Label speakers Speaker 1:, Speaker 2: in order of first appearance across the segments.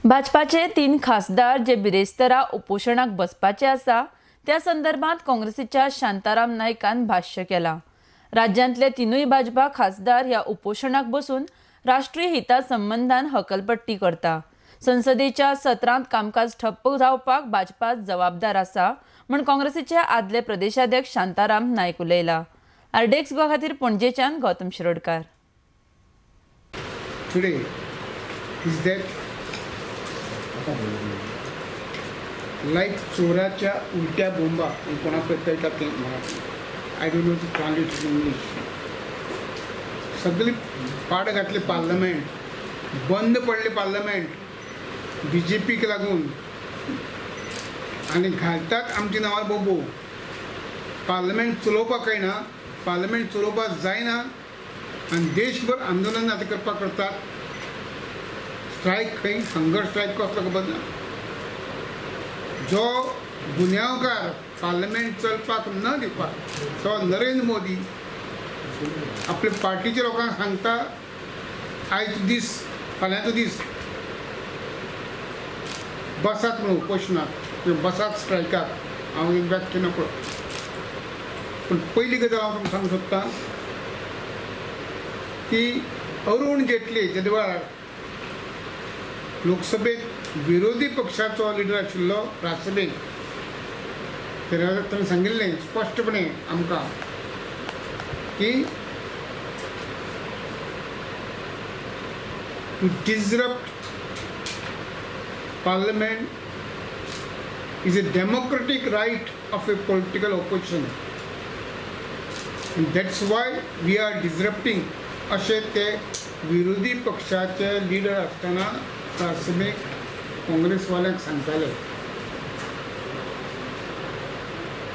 Speaker 1: भाजपाचे 3 खासदार जे बिरेस्तारा उपोशणाक बसपाचे आसा त्या संदर्भात काँग्रेसीच्या शांताराम नायकान भाष्य केला। राज्यांतले 3 भाजपा खासदार ह्या उपोशणाक बसून राष्ट्रीय हिता संबंधान हकलपट्टी करता। संसदेच्या सत्रांत कामकाज ठप्प जावपाक भाजपा जबाबदार आसा म्हूण काँग्रेसीचे आदले प्रदेशाध्यक्ष शांताराम नायक उलयला। आरडीएक्स गोवा खातीर पणजेच्यान Gautam Shirodkar.
Speaker 2: Today is that like चोराच्या उलट्या बोंबा कोणाक कळटा तें Marathi, I don't know to translate in English. सगळी पाड घातले पार्लमेंट, बंद पडले पार्लमेंट बी जे पीक लागून आनी घालतात आमची नांवां बोबो। पार्लमेंट चलोवपाक कळना, पार्लमेंट चलोवपाक जायना आनी देशभर आंदोलन आतां करपाक करतात। स्ट्रायक खंय, हंगर स्ट्रायक कसलो खबर ना। जो गुन्यांवकार पार्लमेंट चलपाक न दिवपाक तो नरेंद्र मोदी आपले पार्टीच्या लोकांक सांगता आयचो दीस फाल्यांचो दीस बसात म्हणून उपोशणाक, बसात स्ट्रायकाक। हांव एक व्याख्या नकळो, पूण पयली गजाल हांव तुमकां सांगूंक सोदतां की अरुण जेटली जेदे वेळार लोकसभेत विरोधी पक्षाचो लिडर आशिल्लो राज्यसभेत, तेन्ना ताणें सांगिल्लें स्पश्टपणे आमकां की to disrupt parliament is a democratic right of a political opposition and that's why we are disrupting, अशें ते विरोधी पक्षाचे लिडर आसतना राज्यसभेक काँग्रेसवाल्यांक सांगताले।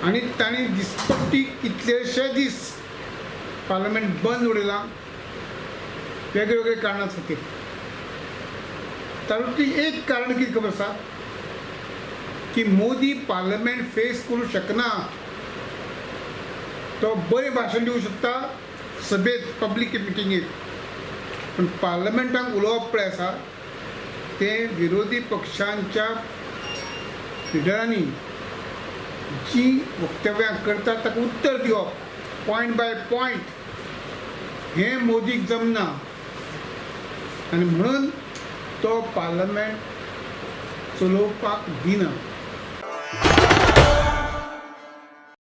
Speaker 2: आनी तांणी दिसपट्टी कितलेशे दीस पार्लमेंट बंद उडयलां वेगळे वेगळे कारणां खातीर। तातूंतली एक कारण कितें खबर आसा की मोदी पार्लमेंट फेस करूं शकना, तो बरें भाशण दिवंक शकता सभेत पब्लीक मिटिंगेत, पूण पार्लमेंटाक उलोवप पळय आसा तें विरोधी पक्षांच्या लिडरांनी जी वक्तव्यां करतात ताका उत्तर दिवप पॉयंट बाय पॉयंट हें मोदीक जमना आनी म्हणून तो पार्लमेंट चलोवपाक दिना।